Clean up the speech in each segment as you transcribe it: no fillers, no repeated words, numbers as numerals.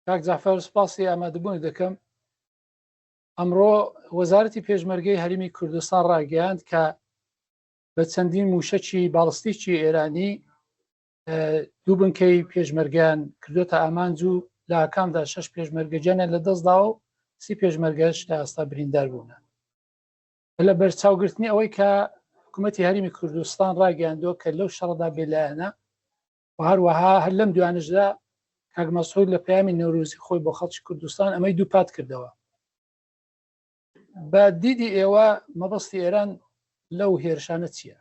کاک جەعفەر سپاسی ئامادەبوونت دەکەم. ئەمڕۆ وەزارەتی پێشمەرگەی هەرێمی کوردستان ڕاگەیاند کە بە چەندین مووشەکی باڵستیکی ئێرانی دوو بنکەی پێشمەرگەیان کردوتە ئامانج و لە ئاکامدا شەش پێشمەرگە گیانیان لەدەستداوە و سی پێشمەرگەش تا ئێستا بریندار بوونە. لە بەرچاوگرتنی ئەوەی کە حکوومەتی هەرێمی کوردستان ڕاگەیاندووە کە لەو شەڕدا بێلایەنە و هەروەها هەر لەم دوانشدا کاک مەسعود لە پەیامی نەورۆزی خۆی بۆ خەڵکی کوردستان ئەمەی دووپات کردەوە. بە دیدی ئێوە مەبەستی ئێران لەو هێرشانە چییە؟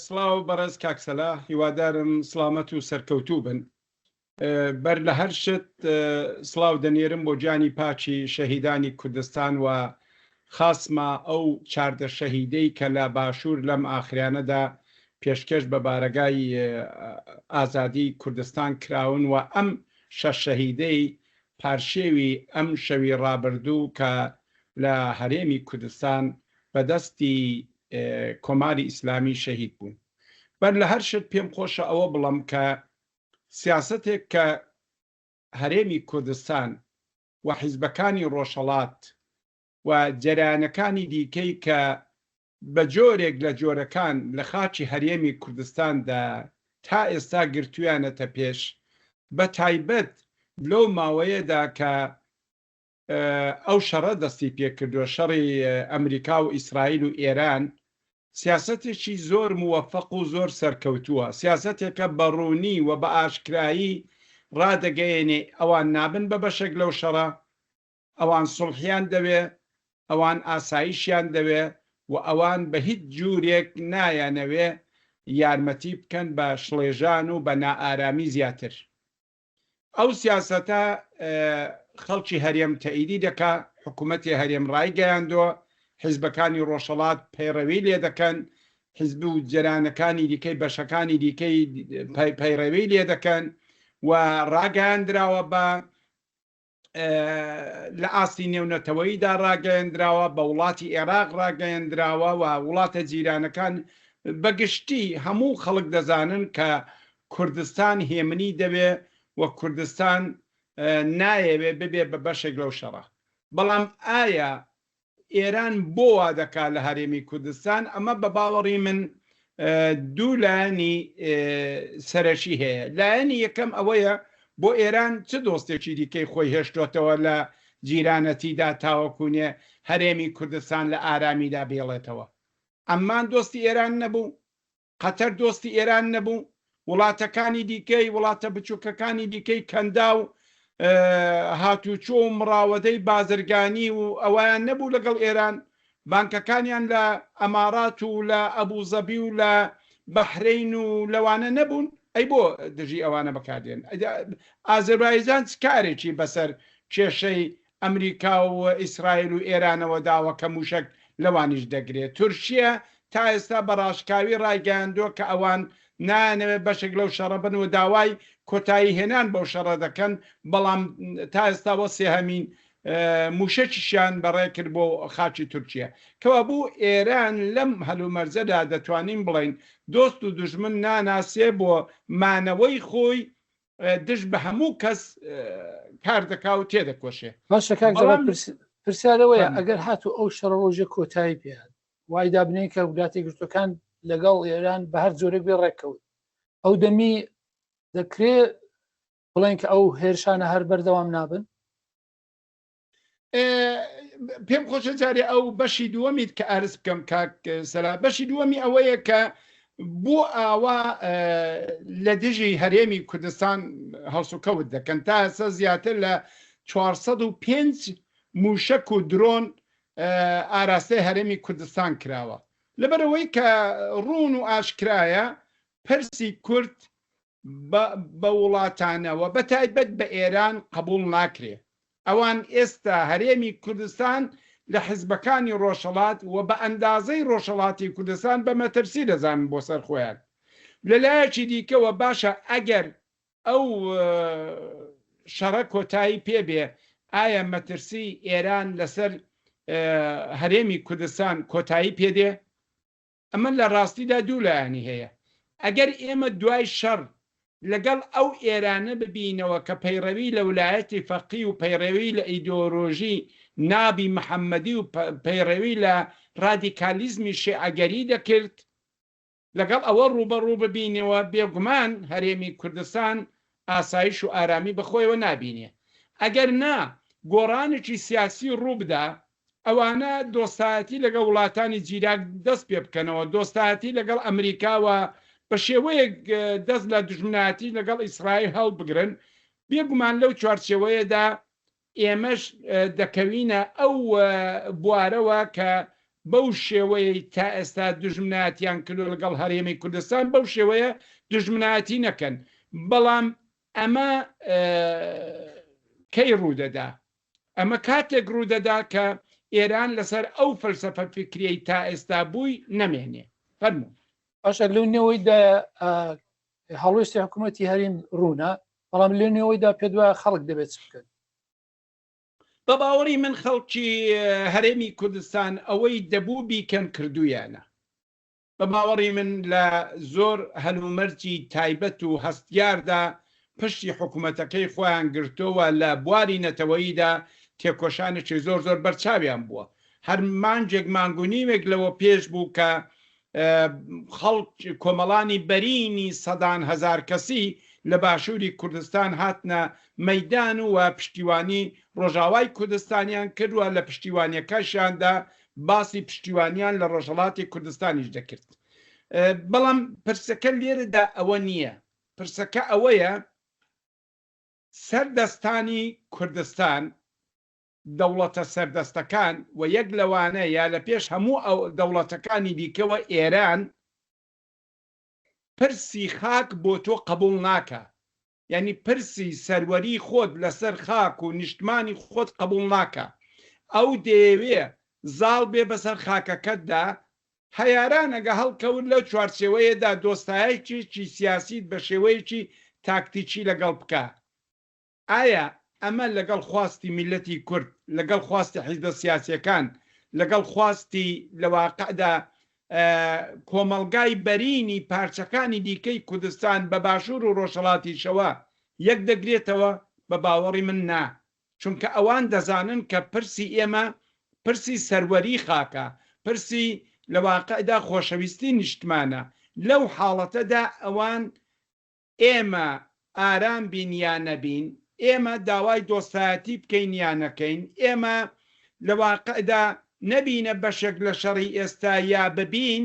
سڵاو بەڕێز کاک سەلاح، هیوادارم سڵامەت و سەرکەوتوو بن. بەر لە هەر شت سڵاو دەنێرم بۆ گیانی پاکی شەهیدانی کوردستان و خاسما ئەو 14 شەهیدەی کە لە باشوور لەم ئاخرانەدا پێشکێش بە بارەگای ئازادی کوردستان کراون و ئەم شەش شەهیدەی پارشێوی ئەم شەوی ڕابردوو کە لە هەرێمی کوردستان بە دەستی کۆماری ئیسلامی شەهید بوون. بەر لە هەر شت پێم خۆشە ئەوە بڵێم کە سیاسەتێک کە هەرێمی کوردستان و حیزبەکانی ڕۆژهەڵات و جەریانەکانی دیکەی کە بە جۆرێک لە جۆرەکان لە خاکی هەرێمی کوردستاندا تا ئێستا گرتوویانەتە پێش، بە تایبەت لەو ماوەیەدا کە ئەو شەڕە دەستی پێکردووە، شەڕی ئەمریکا و ئیسرائیل و ئێران، سیاسەتێکی زۆر موەفەق و زۆر سەرکەوتووە، سیاسەتێکە بە ڕوونی و بە ئاشکرایی ڕادەگەیەنێ ئەوان نابن بە بەشێک لەو شەڕە، ئەوان سوڵحیان دەوێ، ئەوان ئاسایشیان دەوێ و ئەوان بە هیچ جورێک نایانەوێ یارمەتی بکەن بە شڵێژان و بە نائارامی زیاتر. ئەو سیاسەتە خەڵکی هەرێم تەئیدی دەکا، حکوومەتی هەرێم ڕایگەیاندووە، حیزبەکانی ڕۆژهەڵات پەیڕەوی لێ دەکەن، حیزب و جەرانەکانی دیکەی بەشەکانی دیکەی پەیڕەوی لێ دەکەن و ڕاگەیاندراوە بە لە ئاستی نێونەتەوەییدا ڕاگەیەندراوە، بە وڵاتی ئێراق ڕاگەیەندراوە و وڵاتە جیرانەکان بە گشتی هەموو خەڵک دەزانن کە کوردستان هێمنی دەوێ و کوردستان نایەوێ ببێ بە بەشێک لەو شەڕە. بەڵام ئایا ئێران بۆ وا دەکا لە هەرێمی کوردستان؟ ئەمە بە باوەڕی من دوو لایەنی سەرەکی هەیە. لایەنی یەکەم ئەوەیە بۆ ئێران چ دۆستێکی دیکەی خۆی هێشتۆتەوە لە جیرانەتیدا تاوەکونێ هەرێمی کوردستان لە ئارامیدا بێڵێتەوە؟ عەممان دۆستی ئێران نەبوو؟ قەتەر دۆستی ئێران نەبوو، وڵاتەکانی دیکەی وڵاتە بچووکەکانی دیکەی کەنداو هاتوچۆ و مڕاوەدەی بازرگانی و ئەویان نەبوو لەگەڵ ئێران، بانکەکانیان لە ئەمارات و لە ئەبوزەبی و لە بەحرەین و لەوانە نەبوون، ئەی بۆ دژی ئەوانە بەکاردێن؟ ئازەربایجان چ کارێکی بەسەر کێشەی ئەمریکا و ئیسرائیل و ئێرانەوە داوە کە موشەک لەوانیش دەگرێت. تورکیە تا ئێستا بە ڕاشکاوی ڕایگەیاندووە کە ئەوان نایانەوێت بەشێک لەو شەڕە بن و داوای کۆتایی هێنان بەو شەڕە دەکەن، بەڵام تا ئێستا وە سێهەمین موشەکیشیان بەڕێ کرد بۆ خاکی تورکیە. کەوابوو ئێران لەم هەلومەرجەدا دەتوانین بڵێین دۆست و دوژمن ناناسێ بۆ مانەوەی خۆی دژ بە هەموو کەس کار دەکا و تێدەکۆشێ. باشە کاک جەلال پرسیار ئەوەیە ئەگەر هاتوو ئەو شەڕە ڕۆژێ کۆتایی پێ هات وای دابنێین کە وڵاتە یەکگرتووەکان لەگەڵ ئێران بە هەر جۆرێک بێ ڕێککەوت ئەو دەمی دەکرێ بڵێن کە ئەو هێرشانە هەر بەردەوام نابن؟ پێم خۆشە جارێ ئەو بەشی دووەمیت کە ئارز بکەم کاک سەلا بەشی دووەمی ئەوەیە کە بۆ ئاوا لە دژی هەرێمی کوردستان هەڵسوکەوت دەکەن تا ئێستا زیاتر لە 405 موشک و درۆن ئاراستەی هەرێمی کوردستان کراوە لەبەرەوەی کە ڕوون و ئاشکرایە پرسی کورد بە وڵاتانەوە بە تایبەت بە ئێران قبوڵ ناکرێ. ئەوان ئێستا هەرێمی کوردستان لە حزبەکانی ڕۆژهەڵات و بە ئەندازەی ڕۆژهەڵاتی کوردستان بە مەترسی دەزانن بۆ سەر خۆیان. لە لایەکی دیکەوە باشە ئەگەر ئەو شەڕە کۆتایی پێ بێ ئایا مەترسی ئێران لەسەر هەرێمی کوردستان کۆتایی پێ دێ؟ ئەمە لە ڕاستیدا دوو لایەنی هەیە. ئەگەر ئێمە دوای شەڕ لەگەڵ ئەو ئێرانە ببینەوە کە پەیڕەوی لە ولایەتی فەقی و پەیڕەوی لە ئیدۆرۆژی نابی محەممەدی و پەیڕەوی لە ڕادیکالیزمی شێعەگەری دەکرد، لەگەڵ ئەوە ڕووبەڕوو ببینەوە، بێگومان هەرێمی کوردستان ئاسایش و ئارامی بەخۆیەوە نابینێ. ئەگەر نا گۆڕانێکی سیاسی ڕووبدا، ئەوانە دۆستایەتی لەگەڵ وڵاتانی جیراک دەست پێ بکەنەوە، دۆستایەتی لەگەڵ ئەمریکا و بە شێوەیەک دەست لە دوژمنایەتی لەگەڵ ئیسرائیل هەڵبگرن، بێگومان لەو چوارچێوەیەدا ئێمەش دەکەوینە ئەو بوارەوە کە بەو شێوەیەی تا ئێستا دوژمنایەتیان کردوە لەگەڵ هەرێمی کوردستان بەو شێوەیە دوژمنایەتی نەکەن، بەڵام ئەمە کەی ڕوودەدا؟ ئەمە کاتێک ڕوودەدا کە ئێران لەسەر ئەو فەلسەفە فیکریەی تا ئێستا بووی نەمێنێ. فەرموو. باشە لەو نێوەیدا هەڵوێستی حکوومەتی هەریم ڕوونە، بەڵام لەو نێوەیدا پێت وایە خەڵک دەبێت چ بکەن؟ بە باوەڕی من خەڵکی هەرێمی کوردستان ئەوەی دەبوو بیکەن کردوویانە. بە باوەڕی من لە زۆر هەلومەرجی تایبەت و هەستیاردا پشتی حکومەتەکەی خۆیان گرتۆوە لە بواری نەتەوەییدا تێکۆشانێکی زۆر زۆر بەرچاویان بووە. هەر مانگێک مانگ و نیوێک لەوە پێش بوو کە خەڵک کۆمەڵانی بەرینی سەدان هەزار کەسی لە باشووری کوردستان هاتنە مەیدان و پشتیوانی ڕۆژاوای کوردستانیان کرد و لە پشتیوانیەکەشیاندا باسی پشتیوانیان لە ڕۆژهەڵاتی کوردستانیش دەکرد. بەڵام پرسەکە لێرەدا ئەوە نییە، پرسەکە ئەوەیە سەردەستانی کوردستان، دەوڵەتە سەردەستەکان و یەک لەوانە یا لە پێش هەموو ئەو دەوڵەتەکانی دیکەوە ئێران، پرسی خاک بۆ تۆ قبوڵ ناکا. یانی پرسی سەروەری خۆت لەسەر خاک و نیشتمانی خۆت قبوڵ ناکا. ئەو دەیەوێ زاڵ بێ بەسەر خاکەکەتدا، هەیاران ئەگە هەڵکەوت لەو چوارچێوەیەدا دۆستایەتیەکی سیاسیت بە شێوەیەکی تاکتیکی لەگەڵ بکا. ئایا ئەمە لەگەڵ خواستی میللەتی کورد، لەگەڵ خواستی حیزبە سیاسیەکان، لەگەڵ خواستی لە واقعدا کۆمەڵگای بەرینی پارچەکانی دیکەی کوردستان بە باشوور و ڕۆژهەڵاتیشەوە یەک دەگرێتەوە؟ بە باوەڕی من نا. چونکە ئەوان دەزانن کە پرسی ئێمە پرسی سەروەری خاکە، پرسی لە واقعدا خۆشەویستی نیشتمانە. لەو حاڵەتەدا ئەوان ئێمە ئارام بین یا نەبین، ئێمە داوای دۆستایەتی بکەین یا نەکەین، ئێمە لە واقعدا نەبینە بەشێک لە شەڕی ئێستا یا ببین،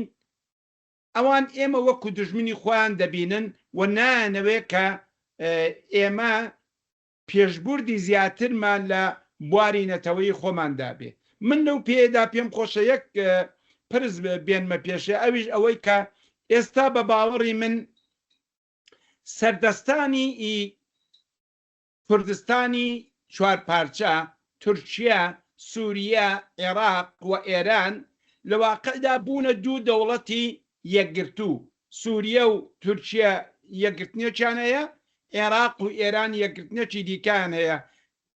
ئەوان ئێمە وەکو دوژمنی خۆیان دەبینن و نایانەوێ کە ئێمە پێشبوردی زیاترمان لە بواری نەتەوەیی خۆماندا بێ. من لەو پێیەدا پێم خۆشە یەک پرس بێنمە پێشێ ئەویش ئەوەی کە ئێستا بە باوەڕی من سەردەستانی ئی کوردستانی چوارپارچە، تورکیە، سوریە، عێراق و ئێران، لە واقعدا بوونە دوو دەوڵەتی یەکگرتوو، سوریە و تورکیە یەکگرتنێکیان هەیە، عێراق و ئێران یەکگرتنێکی دیکەیان هەیە.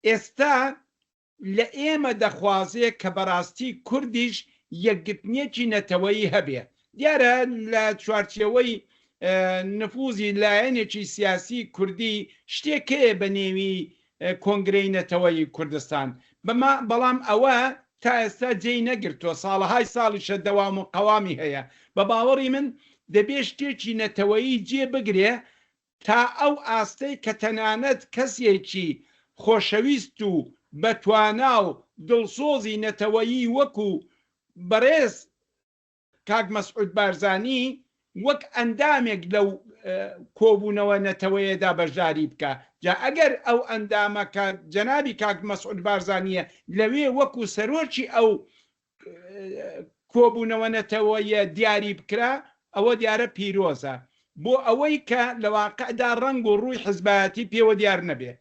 ئێستا لە ئێمە دەخوازێ کە بەراستی کوردیش یەکگرتنێکی نەتەوەیی هەبێ. دیارە لە چوارچێوەی نفوزی لایەنێکی سیاسی کوردی شتێک هەیە بە نێوی کۆنگرەی نەتەوەیی کوردستان بەما بەڵام ئەوە تا ئێستا جێی نەگرتووە ساڵەهای ساڵیشە دەوام و قەوامی هەیە بە باوەڕی من دەبێ شتێکی نەتەوەیی جێ بگرێ تا ئەو ئاستەی کە تەنانەت کەسێکی خۆشەویست و بەتوانا و دڵسۆزی نەتەوەیی وەکو بەڕێز کاک مەسعود بارزانی وەک ئەندامێک لەو کۆبوونەوە نەتەوەیەدا بەشداری بکا، جا ئەگەر ئەو ئەندامە کە جەنابی کاک مەسعود بارزانییە لەوێ وەکو سەرۆکی ئەو کۆبوونەوە نەتەوەیە دیاری بکرا ئەوە دیارە پیرۆزە بۆ ئەوەی کە لە واقعدا ڕەنگ و ڕووی حزبایەتی پێوە دیار نەبێ.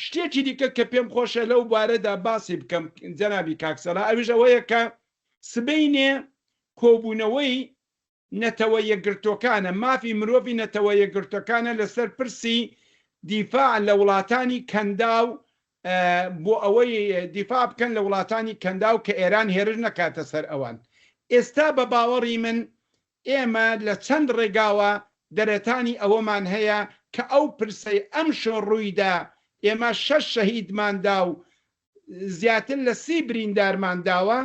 شتێکی دیکە کە پێم خۆشە لەو بارەدا باسی بکەم جەنابی کاک سەلا ئەویش ئەوەیە کە سبەینێ کۆبوونەوەی نەتەوە یەکگرتووەکانە، مافی مرۆڤی نەتەوە یەکگرتووەکانە لەسەر پرسی دیفاع لە وڵاتانی کەنداو بۆ ئەوەی دیفاع بکەن لە وڵاتانی کەنداو کە ئێران هێرش نەکاتە سەر ئەوان. ئێستا بە باوەڕی من ئێمە لە چەند ڕێگاوە. دەرەتانی ئەوەمان هەیە کە ئەو پرسەی ئەمشۆ ڕوویدا ئێمە شەش شەهیدمان دا و زیاتر لە 30 بریندارمان داوە،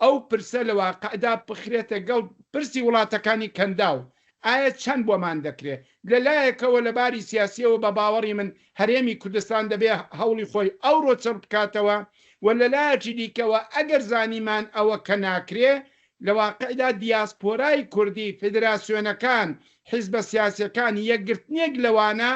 ئەو پرسە لە واقعدا بخرێتە گەڵ پرسی وڵاتەکانی کەنداو، ئایا چەند بۆمان دەکرێ؟ لە لایەکەوە لە باری سیاسییەوە بە باوەڕی من هەرێمی کوردستان دەبێ هەوڵی خۆی ئەوڕۆ چڕ بکاتەوە و لە لایەکی دیکەوە ئەگەر زانیمان ئەوە کە ناکرێ لە واقعدا دیاسپۆرای کوردی، فیدراسیۆنەکان، حیزبە سیاسیەکان یەکگرتنێک لەوانە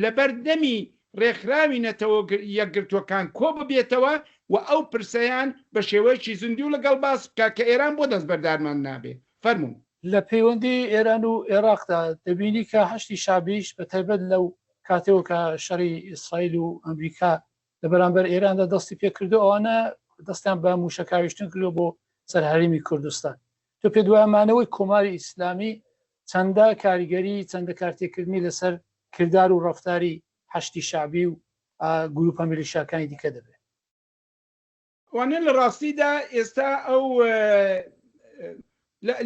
لەبەر دەمی ڕێکخراوی نەتەوە یەکگرتووەکان کۆ ببێتەوە و ئەو پرسەیان بە شێوەیەکی زیندوو لەگەڵ باس بکا کە ئێران بۆ دەستبەردارمان نابێ. فەرموون. لە پەیوەندی ئێران و ئێراقدا دەبینی کە حەشدی شەعبیش بە تایبەت لەو کاتەوە کە شەڕی ئیسرائیل و ئەمریکا لە بەرامبەر ئێراندا دەستی پێکردو ئەوانە دەستیان بە موشەکاویشتن کردو بۆ سەر هەرێمی کوردستان. تۆ پێت وایە مانەوەی کۆماری ئیسلامی چەندە کاریگەری چەندە کارتێکردنی لەسەر کردار و ڕەفتاری حەشدی شەعبی و گروپە میلیشیاکانی دیکە دەبێت؟ وانە لە ڕاستیدا ئێستا ئەو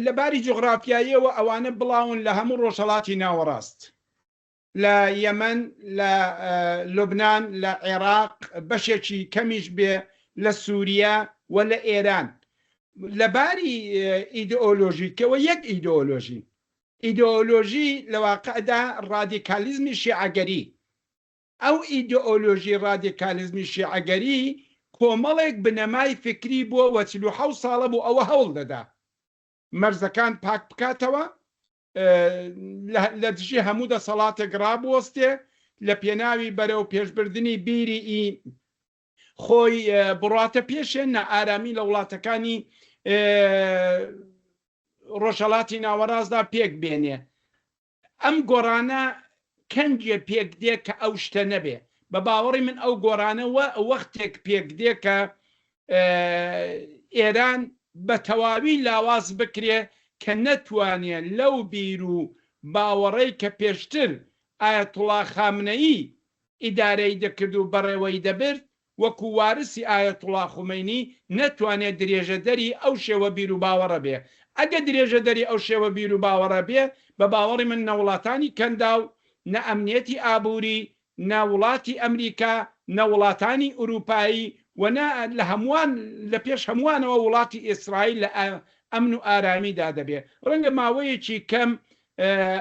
لە باری جوغرافیاییەوە ئەوانە بڵاون لە هەموو ڕۆژهەڵاتی ناوەڕاست، لە یەمەن، لە لوبنان، لە عێراق، بەشێکی کەمیش بێ لە سوریە و لە ئێران. لە باری ئیدئۆلۆژیکەوە یەک ئیدئۆلۆژین. ئیدئۆلۆژی لە واقعدا ڕادیکالیزمی شیعەگەری. ئەو ئیدئۆلۆژی ڕادیکالیزمی شیعەگەری کۆمەڵێک بنەمای فکری بووە و 47 ساڵە بۆ ئەوە هەوڵ دەدا مەرزەکان پاک بکاتەوە، لە دژی هەموو دەسەڵاتێک ڕابوەستێ، لە پێناوی بەرەو پێشبردنی بیری ئی خۆی بڕاتە پێشێ، نائارامی لە وڵاتەکانی ڕۆژهەڵاتی ناوەڕاستدا پێک بێنێ. ئەم گۆڕانە کەنگێ پێک دێ کە ئەو شتە نەبێ؟ بە باوەڕی من ئەو گۆڕانە وەختێک پێک دێ کە ئێران بە تەواوی لاواز بکرێ کە نەتوانێ لەو بیر و باوەڕەی کە پێشتر ئایەتوڵا خامنەیی ئیدارەی دەکرد و بەڕێوەی دەبرد، وەکوو وارسی ئایەتوڵا خومەینی نەتوانێ درێژەدەری ئەو شێوە بیروباوەڕە بێ. ئەگە درێژەدەری ئەو شێوە بیروباوەڕە بێ، بە باوەڕی من نە وڵاتانی کەنداو، نە ئەمنیەتی ئابووری، نە وڵاتی ئەمریکا، نە وڵاتانی ئورووپایی و نە لە هەمووان لە پێش هەمووانەوە وڵاتی ئیسرائیل لە ئەمن و ئارامیدا دەبێ. ڕەنگە ماوەیەکی کەم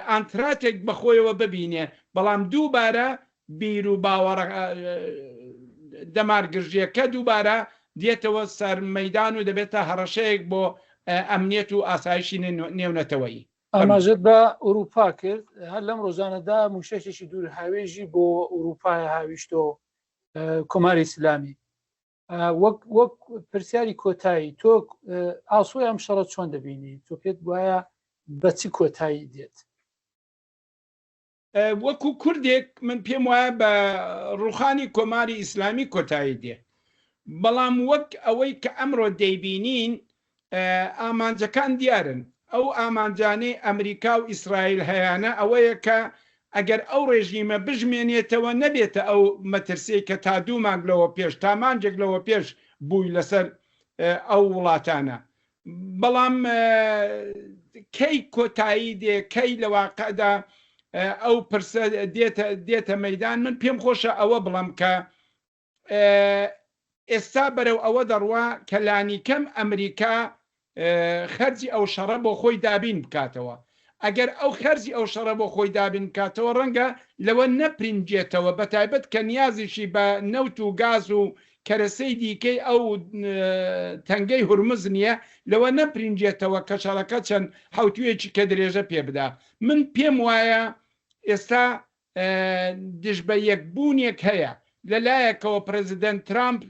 ئانتراتێک بە خۆیەوە ببینێ، بەڵام دووبارە بیر و باوەڕە دەمارگرژییەکە دووبارە دێتەوە سەر مەیدان و دەبێتە هەڕەشەیەک بۆ ئەمنیەت و ئاسایشی نێونەتەوەیی. ئاماژەت بە ئورووپا کرد، هەر لەم ڕۆژانەدا مووشەکێکی دوورهاوێژی بۆ ئورووپا هاویشتۆ کۆماری ئیسلامی. وەک وەک پرسیاری کۆتایی تۆ ئاسۆی ئەم شەڕە چۆن دەبینی؟ تۆ پێت وایە بە چ کۆتایی دێت؟ وەکو کوردێک من پێم وایە بە ڕوخانی کۆماری ئیسلامی کۆتایی دێ، بەڵام وەک ئەوەی کە ئەمڕۆ دەیبینین ئامانجەکان دیارن، ئەو ئامانجانەی ئەمریکا و ئیسرائیل هەیانە ئەوەیە کە ئەگەر ئەو ڕێژیمە بژمێنێتەوە نەبێتە ئەو مەترسیەی کە تا دوو مانگ لەوە پێش تا مانگێک لەوە پێش بووی لەسەر ئەو وڵاتانە. بەڵام کەی کۆتایی دێ، کەی لە واقعدا ئەو پرسە دێتە دێتە مەدان، من پێم خۆشە ئەوە بڵێم کە ئێستا بەرەو ئەوە دەڕوا کە لانیکەم ئەمریکا خەرجی ئەو شەڕە بۆ خۆی دابین بکاتەوە. ئەگەر ئەو خەرجی ئەو شەڕە بۆ خۆی دابین بکاتەوە ڕەنگە لەوە نەپرینجێتەوە، بەتایبەت کە نیازیشی بە نەوت و گاز و کەرەسەی دیکەی ئەو تەنگەی هورمز نییە، لەوە نەپرینجێتەوە کە شەڕەکە چەند حەوتوویەکی کە درێژە پێ بدا. من پێم وایە ئێستا دژ بە یەکبوونێک هەیە. لە لایەکەوە پرێزیدەنت ترامپ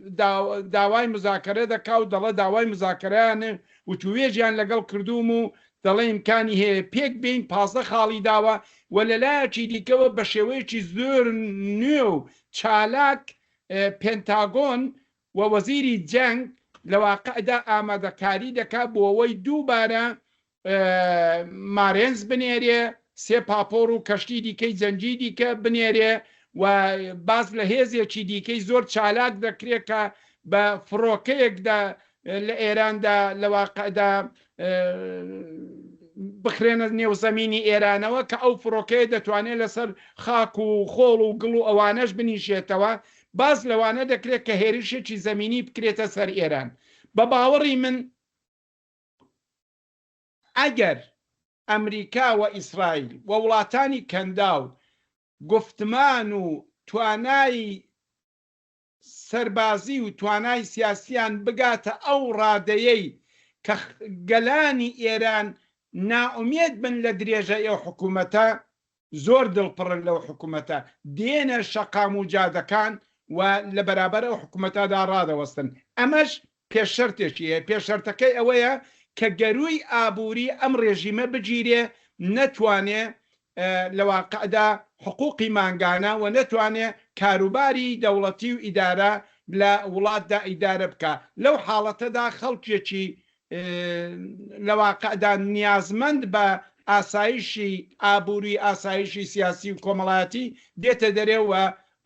داوای مزاکەرە دەکا و دەڵێ داوای مزاکەرەیان وتووێژیان لەگەڵ کردووم و دەڵێ ئیمکانی هەیە پێک بێین، 15 خاڵی داوە و لە لایەکی دیکەوە بە شێوەیەکی زۆر نوێ و چالاک پێنتاگۆن و وەزیری جەنگ لە واقعدا ئامادەکاری دەکا بۆ ئەوەی دووبارە مارێنز بنێرێ، سێ پاپۆڕ و کەشتی دیکەی جەنگی دیکە بنێرێ و باس لە هێزێکی دیکەی زۆر چالاک دەکرێت کە بە فڕۆکەیەکدا لە ئێراندا لە واقعدا بخرێنە نێو زەمینی ئێرانەوە کە ئەو فڕۆکەیە دەتوانێت لەسەر خاک و خۆڵ و گڵ و ئەوانەش بنیشێتەوە، باس لەوانە دەکرێت کە هێرشێکی زەمینی بکرێتە سەر ئێران. بە باوەڕی من ئەگەر ئەمریکا و ئیسرائیل و وڵاتانی کەنداو گوفتمان و توانای سەربازی و توانای سیاسیان بگاتە ئەو ڕادەیەی کە گەلانی ئێران نائومێد بن لە درێژەی ئەو حکومەتە، زۆر دڵپڕن لەو حکومەتە، دێنە شەقام و جادەکان و لە بەرابەر ئەو حکومەتەدا ڕادەوەستن. ئەمەش پێششەرتێکی هەیە، پێششەرتەکەی ئەوەیە کە گەرووی ئابووری ئەم ڕێژیمە بگیرێ، نەتوانێ لە واقعدا حقووقی مانگانە و نەتوانێ کاروباری دەوڵەتی و ئیدارە لە وڵاتدا ئیدارە بکا. لەو حاڵەتەدا خەڵکێکی لە واقعدا نیازمەند بە ئاسایشی ئابووری، ئاسایشی سیاسی و کۆمەڵایەتی دێتە دەرێ و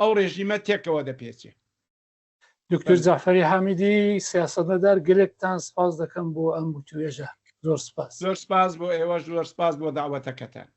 ئەو ڕێژیمە تێکەوە دەپێچێ. دکتۆر جەعفەری حامیدی سیاسەتمەدار گەلێکتان سپاس دەکەم بۆ ئەم وتوێژە. زۆر سپاس. زۆر سپاس بۆ ئێوەش، زۆر سپاس بۆ دەعوەتەکەتان.